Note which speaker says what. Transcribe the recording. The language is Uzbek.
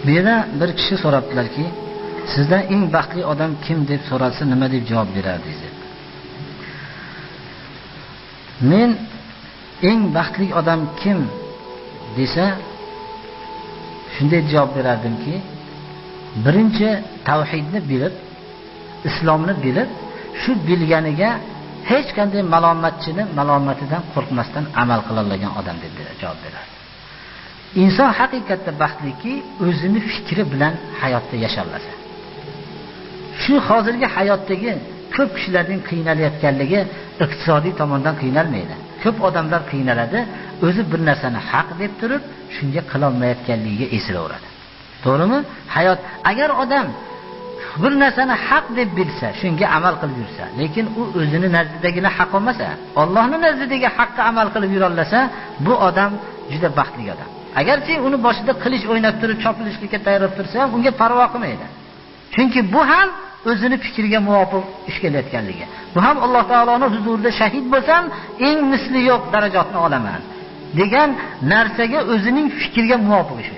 Speaker 1: Bu yerda bir kishi so'rabdilarki, sizdan eng baxtli odam kim deb so'ralsa nima deb javob berardingiz deb. Men eng baxtli odam kim desa shunday javob berardimki, birinchi tavhidni bilib, islomni bilib, shu bilganiga hech qanday malomatchini malomatidan qo'rqmasdan amal qila olgan odam deb javob berardi. Inson haqiqatda baxtliki, o'zini fikri bilan hayotda yashalasa. Shu hozirgi hayotdagi ko'p kishilarning qiynalayotganligi iqtisodiy tomondan qiynalmaydi. Ko'p odamlar qiynaladi, o'zi bir narsani haq deb turib, shunga qilolmayotganligiga esilaveradi. To'g'rimi? Hayot agar odam bir narsani haq deb bilsa, shunga amal qilib yursa, lekin u o'zini nazdidagina haq olmasa, Allohning nazdidagi haqqa amal qilib yura olsa, bu odam juda baxtli odam. Agarchi uni boshida qilich o'ynab turib chopilishlikka tayyor tursa ham unga parvo qilmaydi. Chunki bu ham o'zini fikriga muvofiq ish kelayotganligi. Bu ham Alloh taoloning huzurida shahid bo'lsam, eng misli yo'q darajatni olaman degan narsaga o'zining fikriga muvofiq ish.